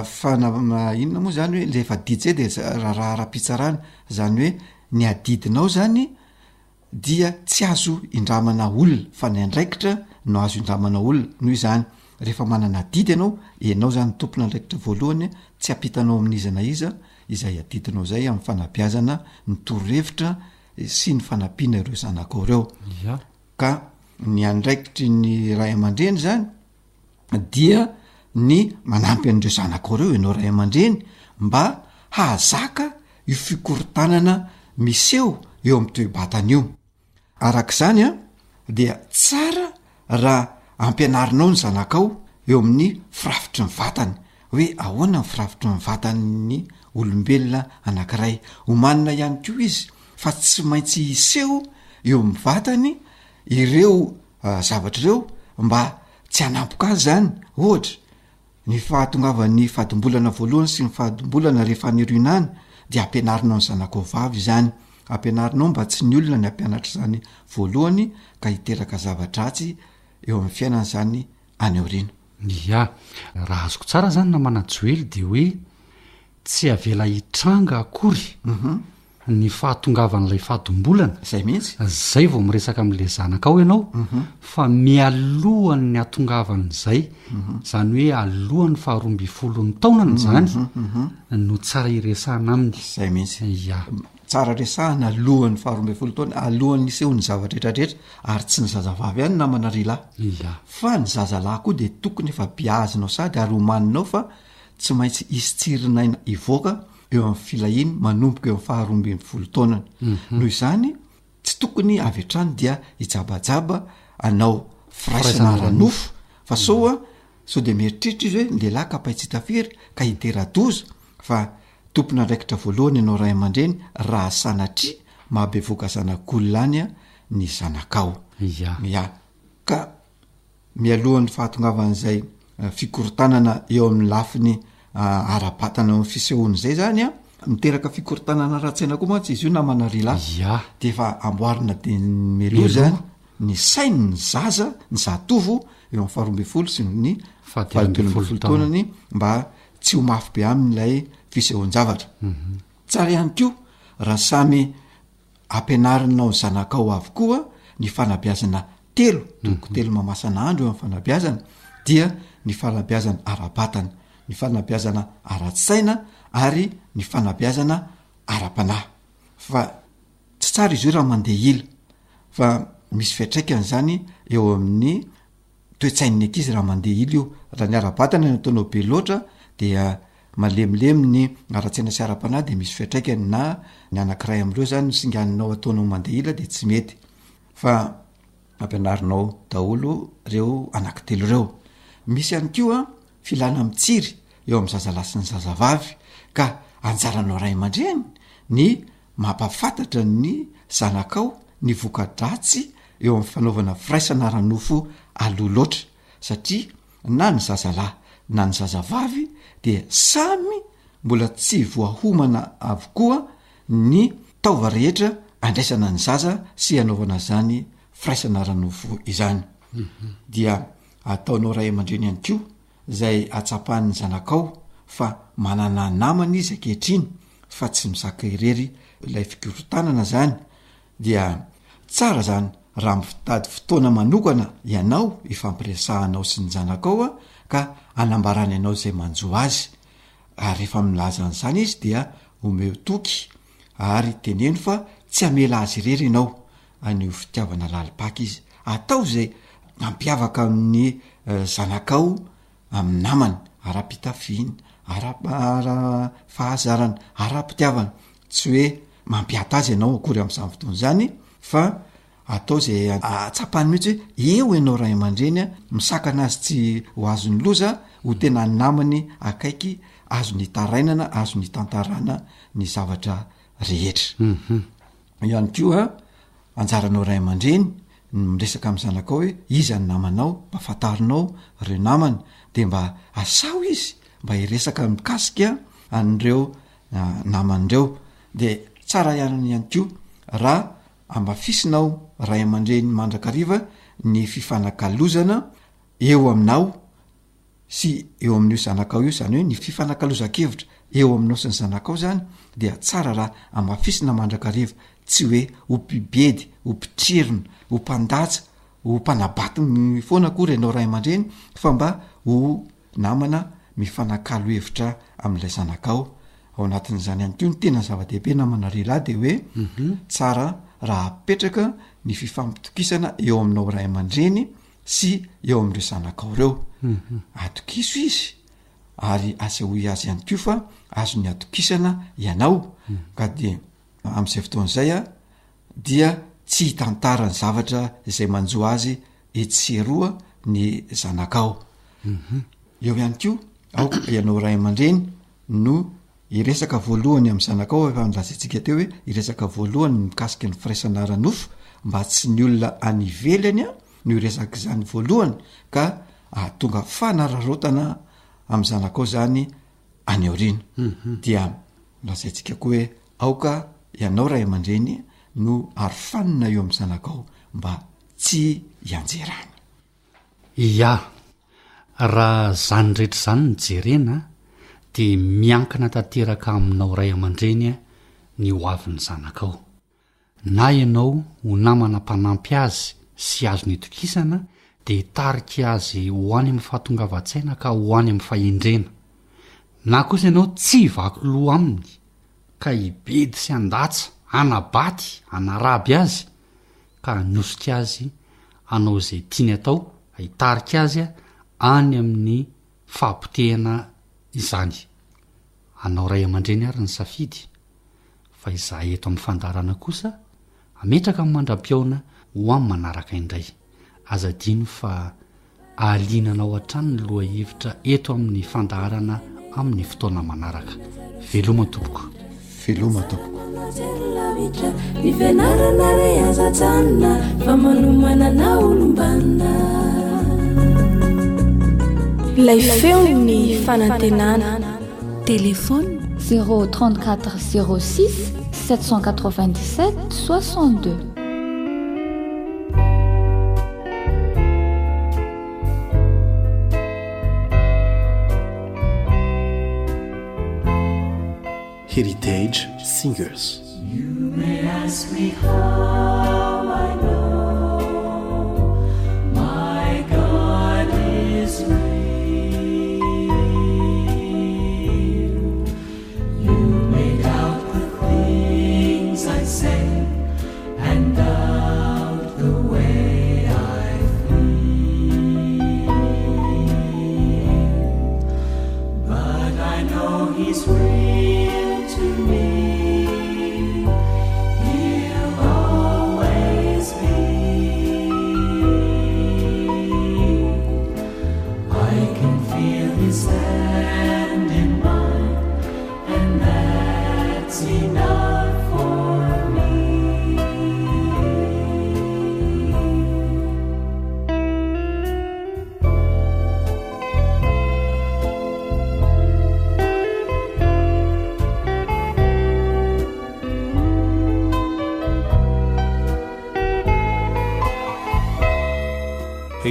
fana- inona moa zany hoe le efa didy zay de raharaha ara-pitsarana zany hoe ny adidinao zany dia tsy azo indramana olona fa ny andraikitra no azo indramana olona, noho izany rehefa manana adidy ianao, ianao zany tompon'andraikitra voalohany tsy ampitanao amin'iza na iza izay adidinao izay amin'ny fanabeazana ny torohevitra sy ny fanampiana ireo zanakao ireo, ka ny andraikitry ny ray aman-dreny zany dia ny manampy an'ireo zanakao ireo ianao ray aman-dreny mba hahazaka io fikorontanana miseho eo amin'ny toe-batana io. Araka izany an, dia tsara raha ampianarinao ny zanakao eo amin'ny firafitry ny vatany, hoe ahoana ny firafitry ny vatan'ny olombelona anankiray. Omanina ihany koa izy fa tsy maintsy hiseho eo amin'ny vatany ireo zavatra ireo mba tsy hanampoka azy zany, ohatra ny fahatongavan'ny fadimbolana voalohany sy ny fadimbolana rehefa any aoriana any de ampianarinao ny zanakao vavy izany, ampianarinao mba tsy ny olona ny hampianatra izany voalohany ka hiteraka zava-dratsy eo amin'ny fiainany zany any aoriana. Ya, raha azoko tsara zany namana Joely de hoe tsy avela hitranga akory ny fahatongavan'ilay fadimbolana, Zay mihitsy. zay vao miresaka amin'ilay zanakao ianao, fa mialohan'ny hatongavan'izay, zany hoe alohan'ny faharoa ambin'ny folon'ny taonany zany no tsara hiresahana aminy. Zay mihitsy. Ya. Tsara resahana alohan'ny faharoa ambin'ny folo taona, alohan'ny hisehoan'ny zavatra rehetrarehetra, ary tsy ny zazavavy ihany namana ry lahy, Ya. fa ny zazalahy koa dia tokony efa beazinao sady ary omaninao fa tsy maintsy hisy tsirin'aina hivoaka eo amin'ny filahiany manomboka eo amin'ny faharoa ambin'ny folo taonany. Noho izany, tsy tokony avy hatrany dia hijabajaba hanao firaisana ara-nofo fa sao a, sao dia mieritreritra izy hoe ny lehilahy kapay tsy hita firy ka hitera-doza fa tompon'andraikitra voalohany ianao ray aman-dreny raha sanatria mahabevoka zanak'olona any ny zanakao. Ya. Ya. Ka mialohan'ny fahatongavan'izay fikorontanana eo amin'ny lafiny ara-batana eo amin'ny fisehoana izay zany a, miteraka fikorontanana ara-tsaina koa mantsy izy io namana ry lahy, Ya. de efa amboarina de mialoha zany ny sain'ny zaza, ny zatovo eo amin'ny faharoa ambin'ny folo sy ny Fahatelo ambin'ny folo taona. taonany mba tsy ho mafy be aminy ilay fisehoan-javatra. Tsara ihany koa raha samy Ampianarinao ny zanakao avokoa ny fanabeazana telo, toko telo mamasana andro eo amin'ny fanabeazana dia ny fanabeazana ara-batana, ny fanabeazana ara-tsaina ary ny fanabeazana ara-panahy. Fa tsy tsara izy io raha mandeha ila fa misy fiantraikany zany eo amin'ny toe-tsain'ny ankizy raha mandeha ila io. Raha ny ara-batana no ataonao be loatra dia malemilemy ny ara-tsaina sy ara-panahy de misy fiantraikany na ny anankiray am'ireo zany no singaninao ataonao mandeha ila de tsy mety fa. ampianarinao daholo reo anankitelo reo. Misy ihany koa filana mitsiry eo amin'ny zazalahy sy ny zazavavy ka anjaranao ray aman-dreny ny mampahafantatra ny zanakao ny voka-dratsy eo amin'ny fanaovana firaisana ara-nofo aloha loatra satria na ny zazalahy na ny zazavavy dia samy mbola tsy voahomana avokoa ny taova rehetra andraisana ny zaza sy anaovana zany firaisana ara-nofo izany. Dia ataonao ray aman-dreny ihany koa izay atsapan'ny zanakao fa manana namana izy ankehitriny fa tsy mizaka irery ilay fikorontanana zany dia tsara zany raha mitady fotoana manokana ianao ifampiresahanao sy ny zanakao a ka anambarany anao izay manjo azy ary rehefa milaza an'izany izy dia omeo toky ary teneno fa tsy hamela azy irery ianao an'io fitiavana lalim-paka izy. Atao izay hampiavaka amin'ny zanakao amin'ny namany, ara-pitafiana, ara-fahazarana, ara-pitiavana. Tsy hoe mampiata azy ianao akory amin'izany fotoana izany fa atao izay ahatsapany mihitsy hoe eo ianao ray aman-dreny misakana azy tsy ho azon'ny loza, ho tena namany akaiky azony itarainana, azony itantarana ny zavatra rehetra. Ihany koa anjaranao ray aman-dreny ny miresaka amin'ny zanakao hoe iza ny namanao, mba fantarinao ireo namany de mba asao izy mba hiresaka mikasika an'ireo namany ireo, de tsara ihany ihany koa raha amafisinao ray aman-dreny mandrakariva ny fifanakalozana eo aminao sy eo amin'io zanakao io, izany hoe ny fifanakalozan-kevitra eo aminao sy ny zanakao zany dia tsara raha amafisina mandrakariva, tsy hoe ho mpibedy, ho mpitrerona, ho mpandatsa, ho mpanabaty foana akory ianao ray aman-dreny fa mba ho namana mifanakalo hevitra amin'ilay zanakao. Ao anatin'izany ihany koa ny tena zava-dehibe namana lehilahy de hoe tsara raha apetraka ny fifampitokisana eo aminao ray aman-dreny sy eo amin'ireo zanakao ireo. Atokiso izy ary asehoy azy ihany koa fa azony atokisana ianao ka dia amin'izay fotoana izay a dia tsy hitantara ny zavatra izay manjo azy etsy sy eroa ny zanakao. Eo ihany koa aoka ianao ray aman-dreny no Hiresaka voalohany amin'ny zanakao efa nolazaintsika teo hoe hiresaka voalohany mikasika ny firaisana ara-nofo mba tsy ny olona any ivelany a no hiresaka izany voalohany ka ahatonga fanararaotana amin'ny zanakao zany any aoriana. Dia nolazaintsika koa hoe aoka ianao ray aman-dreny no arofanina eo amin'ny zanakao mba tsy hianjerany. Ia. Raha izany rehetra izany no jerena dia miankina tanteraka aminao ray aman-dreny ny ho avin'ny zanakao. Na ianao ho namana mpanampy azy sy azony itokisana dia hitarika azy ho any amin'ny fahatongavan-tsaina ka ho any amin'ny fahendrena. Na kosa ianao tsy hivaky loha aminy ka hibedy sy handatsa, hanabaty, hanaraby azy ka hanosika azy hanao izay tiany atao, hitarika azy any amin'ny fahapotehana izany. Anao ray aman-dreny ary ny safidy, fa izahay eto amin'ny fandaharana kosa hametraka ny mandra-pihaona ho amin'ny manaraka indray. Aza adino fa Ahaliana anao hatrany ny lohahevitra eto amin'ny fandaharana amin'ny fotoana manaraka. Veloma tompoko. Veloma tompoko. Ny fianarana re aza ajanona fa manomana na olom-banona. Ilay feon'ny fanantenana. Téléphone 034 06 797 62. Heritage Singers. You may ask me how I know my God is real. You may doubt the things I say and doubt the way I feel. But I know He's real to me. He'll always.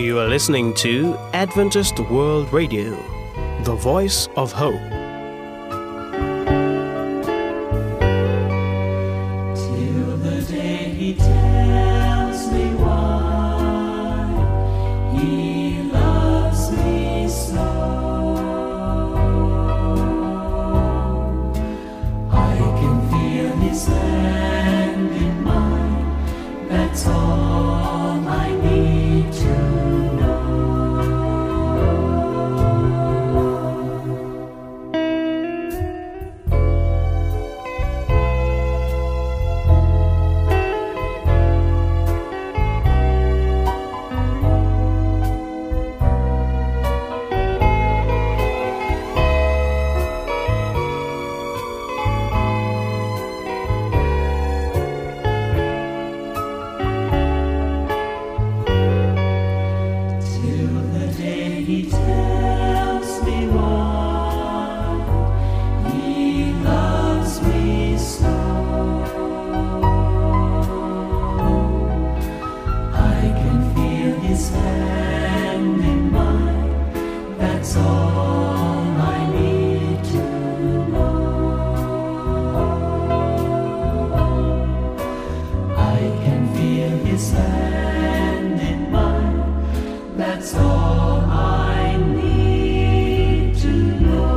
You are listening to Adventist World Radio, the voice of hope. Till the day he tells me why he loves me so. I can feel his hand in mine. That's all I need to know. Till the day he tells me why he loves me so. I can feel his hand in mine. That's all I need to know. I can feel his hand in mine. That's all I need to know.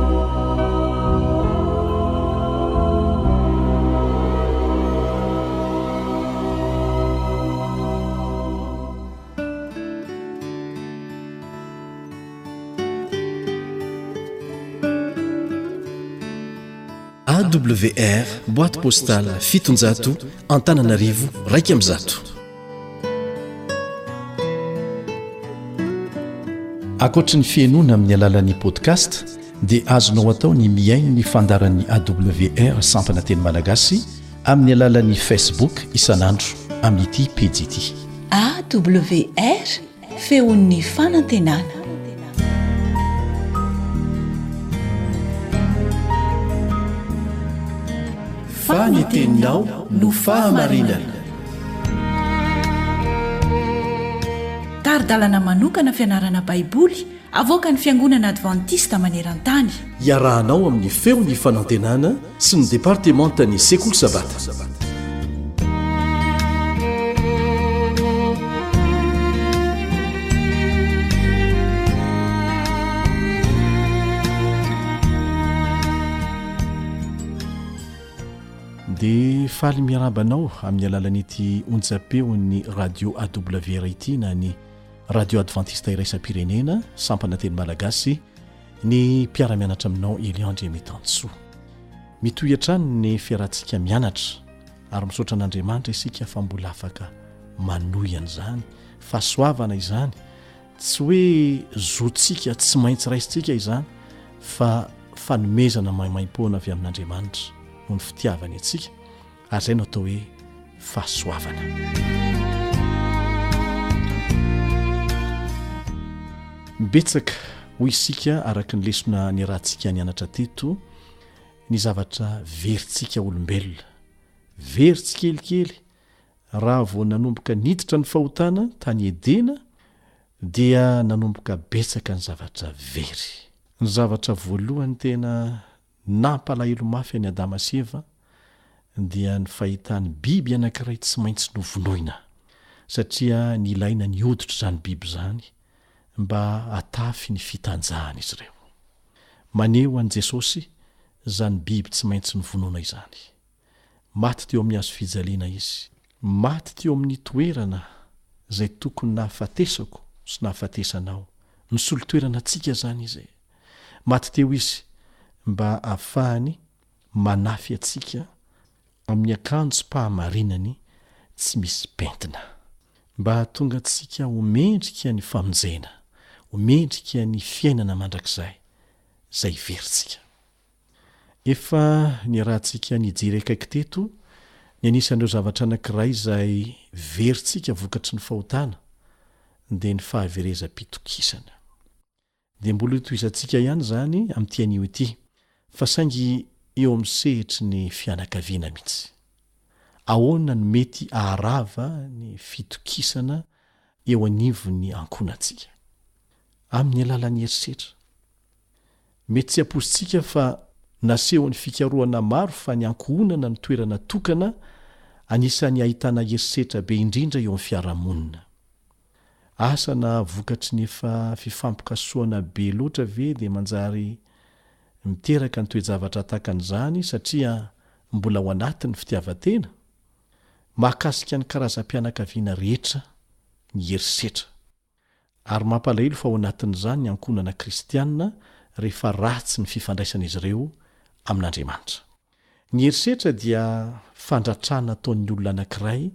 AWR, boîte postale 700, Antananarivo 101. Ankoatry ny fihainoana amin'ny alalan'ny podcast dia azonao atao ny mihaino ny fandaharan'ny AWR sampana teny malagasy amin'ny alalan'ny Facebook isan'andro amin'ity pejy ity. AWR, feon'ny fanantenana. Fa ny teninao no fahamarinana. Tari-dalana manokana fianarana Baiboly avoakan'ny Fiangonana Advantista maneran-tany. Iarahanao amin'ny Feon'ny Fanantenana sy ny Departemantan'ny Sekoly Sabata. Dia faly miarahaba anao amin'ny alalan'ity onjam-peon'ny Radio AWR ity na ny Radio Advantista Iraisam-pirenena, sampana teny malagasy, ny mpiara-mianatra aminao Elion Andriamitansoa. Mitohy hatrany ny fiarahantsika mianatra ary misaotra an'Andriamanitra isika fa mbola afaka manohy an'izany. Fahasoavana izany, tsy hoe zontsika tsy maintsy raisintsika izany fa fanomezana maimaimpoana avy amin'Andriamanitra noho ny fitiavany antsika ary izay no atao hoe fahasoavana. Betsaka hoy isika araka ny lesona niarahantsika nianatra teto ny zavatra verintsika olombelona. Very tsikelikely raha vao nanomboka niditra ny fahotana tany Edena dia nanomboka betsaka ny zavatra very. Ny zavatra voalohany tena Nampalahelo mafy an'i Adama sy Eva dia ny fahitany biby anankiray tsy maintsy novonoina, satria nilaina ny hoditr'izany biby izany mba hatafy ny fitanjahan'izy ireo. Maneho an'i Jesosy izany biby tsy maintsy novonoina izany. Maty teo amin'ny hazo fijaliana Izy. Maty teo amin'ny toerana izay tokony nahafatesako sy nahafatesanao. Nisolo toerana antsika izany Izy. Maty teo Izy mba hahafahany manafy antsika amin'ny akanjom-pahamarinany tsy misy pentina. Mba hahatonga antsika ho mendrika ny famonjena, ho mendrika ny fiainana mandrakizay izay heverintsika. Efa niarahantsika nijery akaiky teto ny anisan'ireo zavatra anankiray izay verintsika vokatry ny fahotana dia ny fahaverezam-pitokisana. Dia mbola hotohizantsika ihany izany amin'ity anio ity, fa saingy eo amin'ny sehatry ny fianakaviana mihitsy. Ahoana no mety haharava ny fitokisana? eo anivon'ny ankohonantsika. Amin'ny alalan'ny herisetra. Mety tsy hampoizintsika fa nasehon'ny fikarohana maro fa ny ankohonana no toerana tokana anisan'ny ahitana herisetra be indrindra eo amin'ny fiarahamonina. Asa na vokatry ny efa fifampikasohana be loatra ve dia manjary miteraka ny toe-javatra tahaka an'izany satria mbola ao anatin'ny fitiavan-tena? Mahakasika ny karazam-pianakaviana rehetra ny herisetra. Ary mampalahelo fa ao anatin'izany ny ankohonana kristiana rehefa ratsy ny fifandraisan'izy ireo amin'Andriamanitra. Ny herisetra dia fandratrana ataon'ny olona anankiray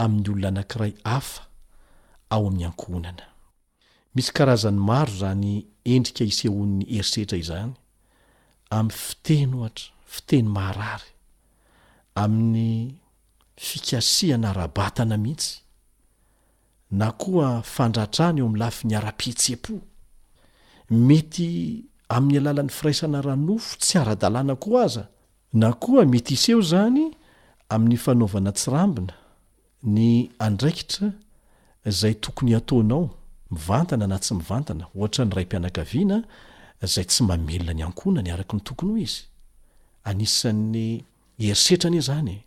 amin'ny olona anankiray hafa ao amin'ny ankohonana. Misy karazany maro izany endrika isehoan'ny herisetra izany, amin'ny fiteny ohatra, fiteny maharary, amin'ny fikasihana ara-batana mihitsy, na koa fandratrana eo amin'ny lafiny ara-pihetseham-po. Mety amin'ny alalan'ny firaisana ara-nofo tsy ara-dalàna koa aza, na koa mety hiseho izany amin'ny fanaovana tsirambina ny andraikitra izay tokony hataonao, mivantana na tsy mivantana, ohatra ny raim-pianakaviana izay tsy mamelona ny ankohonany araka ny tokony ho izy. Anisan'ny herisetra anie izany e!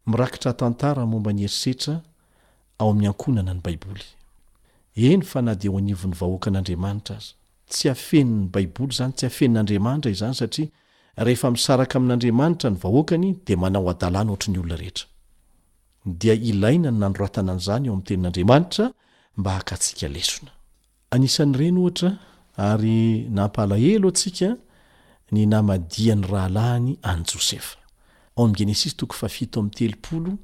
Mirakitra tantara momba ny herisetra ao amin'ny ankohonana ny Baiboly. Eny fa na dia eo anivon'ny vahoakan'Andriamanitra aza. Tsy afenin'ny Baiboly izany, tsy afenin'Andriamanitra izany satria rehefa misaraka amin'Andriamanitra ny vahoakany dia manao hadalana ohatry ny olona rehetra. Dia ilaina ny nanoratana an'izany ao amin'ny Tenin'Andriamanitra mba hakantsika lesona. Anisan'ireny, ohatra, ary nampalahelo antsika ny namadihan'ny rahalahiny an'i Josefa. Ao amin'ny Genesisy toko fahafito amby telopolo,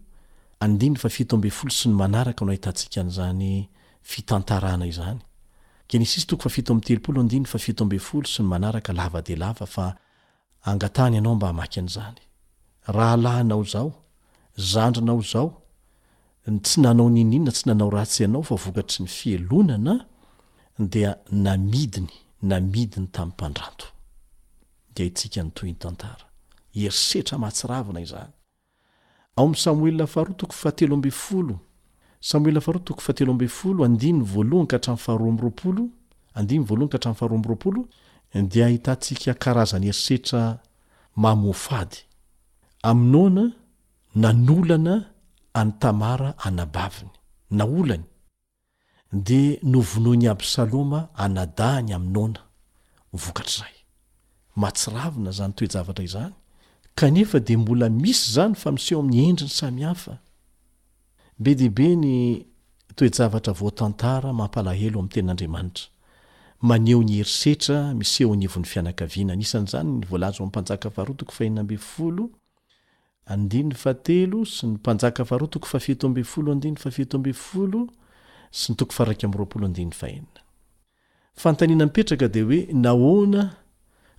andininy fahafito ambin'ny folo sy ny manaraka no ahitantsika an'izany fitantarana izany. Genesisy toko fahafito amby telopolo, andininy fahafito ambin'ny folo sy ny manaraka, lava dia lava fa Angatahany ianao mba hamaky an'izany. Rahalahinao izao, zandrinao izao, tsy nanao n'inon'inona, tsy nanao ratsy anao fa vokatry ny fialonana dia namidiny, namidiny tamin'ny mpandranto. Dia haintsika ny tohin'ny tantara. Herisetra mahatsiravina izany. Ao amin'ny Samoela faharoa toko fahatelo ambin'ny folo, Samoela faharoa toko fahatelo ambin'ny folo, andininy voalohany ka hatramin'ny faharoa amby roapolo, andininy voalohany ka hatramin'ny faharoa amby roapolo, dia ahitantsika karazana herisetra mamoafady. Amnona nanolana an'i Tamara anabaviny. Naolany. Dia novonoin'i Absaloma anadahiny Amnona, vokatr'izay. Mahatsiravina izany toe-javatra izany, kanefa dia mbola misy izany fa miseho amin'ny endriny samihafa. Be dia be ny toe-javatra voatantara mampalahelo amin'ny Tenin'Andriamanitra, maneho ny herisetra miseho anivon'ny fianakaviana. Anisan'izany ny voalaza ao amin'ny Mpanjaka faharoa toko fahenina ambin'ny folo, Andininy fahatelo sy ny Mpanjaka faharoa toko fahafito ambin'ny folo andininy fahafito ambin'ny folo sy ny toko faha-iraika amby roapolo andininy fahenina. Fanontaniana mipetraka dia hoe nahoana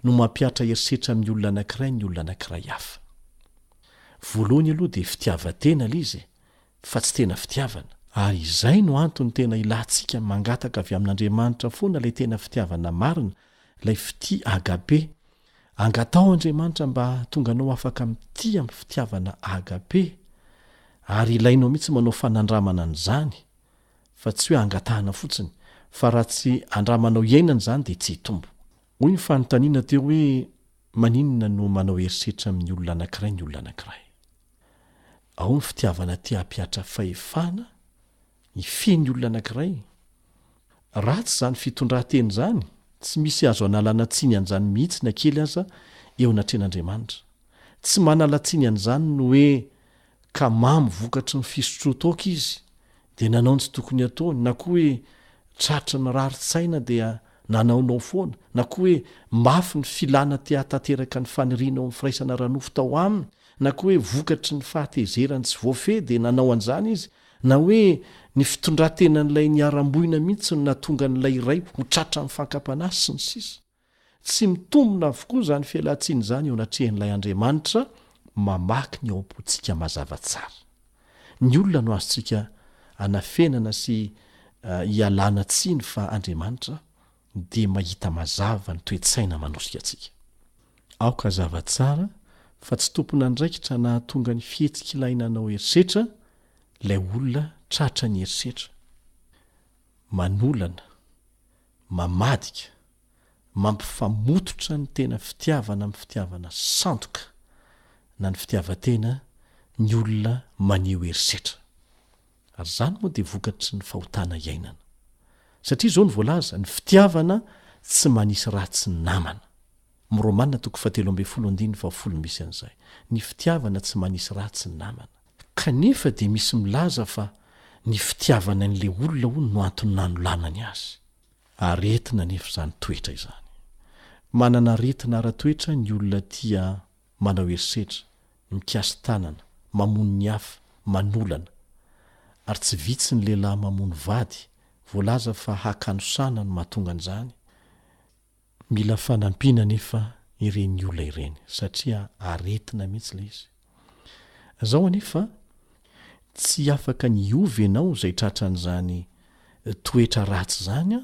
no mampihatra herisetra amin'ny olona anankiray ny olona anankiray hafa? Voalohany aloha dia fitiavan-tena ilay izy e, fa tsy tena fitiavana. Ary izay no antony tena ilantsika mangataka avy amin'Andriamanitra foana ilay tena fitiavana marina, ilay fitia agape, Angataho Andriamanitra mba hahatonga anao afaka mitia amin'ny fitiavana agape, ary ilainao mihitsy manao fanandramana an'izany, fa tsy hoe angatahana fotsiny, fa raha tsy andramanao iainana izany dia tsy hitombo. Hoy ny fanontaniana teo hoe maninona no manao herisetra amin'ny olona anankiray ny olona anankiray? Ao ny fitiavana te hampihatra fahefana hifehy ny olona anankiray. Ratsy izany fitondran-tena izany, tsy misy azo analana tsiny an'izany mihitsy na kely aza eo anatrehan'Andriamanitra. Tsy manala tsiny an'izany ny hoe ka mamo vokatry ny fisotroan-toaka izy dia nanao ny tsy tokony hataony, na koa hoe tratry ny rarin-tsaina dia nanaonao foana, na koa hoe mafy ny filana te hahatanteraka ny faniriana ao amin'ny firaisana ara-nofo tao aminy, na koa hoe vokatry ny fahatezerany tsy voafehy dia nanao an'izany izy, na hoe ny fitondran-tenan'ilay niharam-boina mihitsy no nahatonga an'ilay iray ho tratran'ny fankam-panahy, sy ny sisa Tsy mitombina avokoa izany fialan-tsiny izany eo anatrehan'ilay Andriamanitra mamaky ny ao am-pontsika mazava tsara. Ny olona no azontsika anafenana sy ialana tsiny fa Andriamanitra dia mahita mazava ny toe-tsaina manosika antsika. Aoka hazava tsara fa tsy tompon'andraikitra nahatonga ny fihetsik'ilay nanao herisetra ilay olona tratra ny herisetra. Manolana, mamadika, mampifamototra ny tena fitiavana amin'ny fitiavana sandoka na ny fitiavan-tena ny olona maneho herisetra. Ary izany moa dia vokatry ny fahotana iainana. Satria izao no voalaza, ny fitiavana tsy manisy ratsy ny namana. Amin'ny Romana toko fahatelo ambin'ny folo andininy fahafolo misy an'izay. Ny fitiavana tsy manisy ratsy ny namana. Kanefa dia misy milaza fa ny fitiavana an'ilay olona hono no antony nanolanany azy. Aretina anefa izany toetra izany. Manana aretina ara-toetra ny olona tia manao herisetra, mikasi-tanana, mamono ny hafa, manolana. Ary tsy vitsy ny lehilahy mamono vady, voalaza fa hakanosana no mahatonga an'izany. Mila fanampiana anefa ireny olona ireny satria aretina mihitsy ilay izy. Izao anefa, tsy afaka ny hiova ianao izay tratran'izany toetra ratsy izany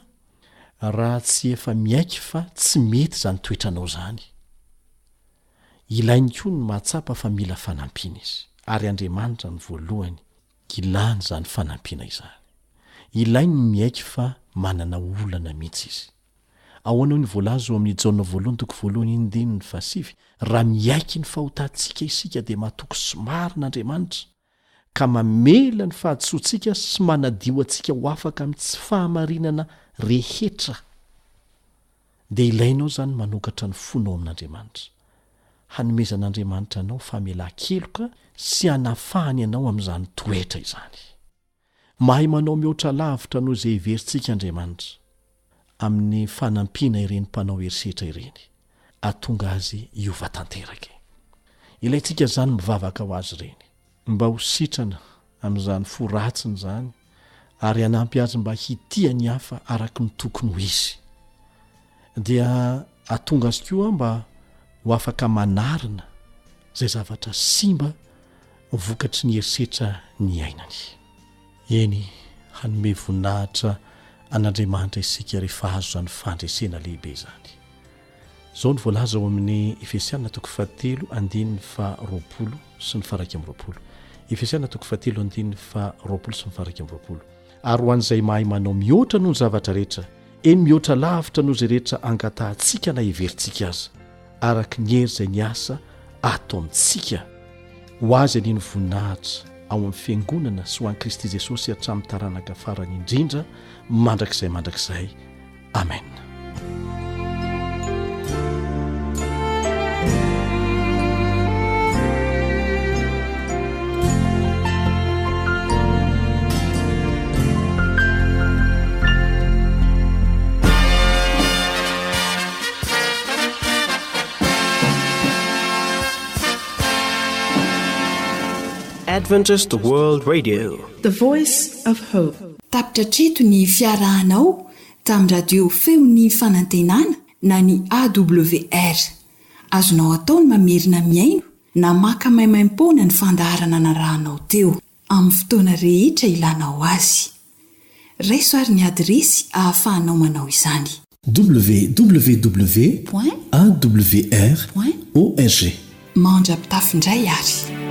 raha tsy efa miaiky fa tsy mety izany toetranao izany. Ilainy koa ny mahatsapa fa mila fanampiana izy, ary Andriamanitra no voalohany ilany izany fanampiana izany. Ilainy ny miaiky fa manana olana mihitsy izy. Ahoana hoy ny voalaza ao amin'ny Jaona voalohany toko voalohany andininy fahasivy, Raha miaiky ny fahotantsika isika dia matoky sy marina Andriamanitra, ka mamela ny fahadisoantsika sy manadio antsika ho afaka amin'ny tsy fahamarinana rehetra. Dia ilainao izany manokatra ny fonao amin'Andriamanitra, hanomezan'Andriamanitra anao famelan-keloka sy hanafahany anao amin'izany toetra izany. Mahay manao mihoatra lavitra noho izay heverintsika Andriamanitra, amin'ny fanampiana ireny mpanao herisetra ireny, hahatonga azy hiova tanteraka. Ilaintsika izany mivavaka ho azy ireny, mba ho sitrana amin'izany fo ratsiny izany, ary hanampy azy mba hitia ny hafa araka ny tokony ho izy. Dia hahatonga azy koa mba ho afaka manarina izay zavatra simba vokatry ny herisetra niainany. Eny, hanome voninahitra an'Andriamanitra isika rehefa azo izany fandresena lehibe izany. Izao no voalaza ao amin'ny Efesiana toko fahatelo andininy faharoapolo sy ny faha-iraika amby roapolo. Efesiana toko fahatelo andininy faharoapolo sy ny faha-iraika amby roapolo. Ary ho an'izay mahay manao mihoatra noho ny zavatra rehetra, eny mihoatra lavitra noho izay rehetra angatahantsika na heverintsika aza, araka ny hery izay miasa ato amintsika. Ho Azy anie ny voninahitra ao amin'ny Fiangonana sy ho an'i Kristy Jesosy hatramin'ny taranaka farany indrindra, mandrakizay mandrakizay. Amena. Adventist World Radio. The Voice of Hope. Tapitra hatreto ny fiarahanao tamin'ny radio Feon'ny Fanantenana na ny AWR. Azonao atao ny mamerina mihaino na maka maimaimpoana ny fandaharana narahanao teo, amin'ny fotoana rehetra ilanao azy. Raiso ary ny adiresy ahafahanao manao izany. Www. Point. AWR. Point. ORG. Mandra-pitafy indray ary.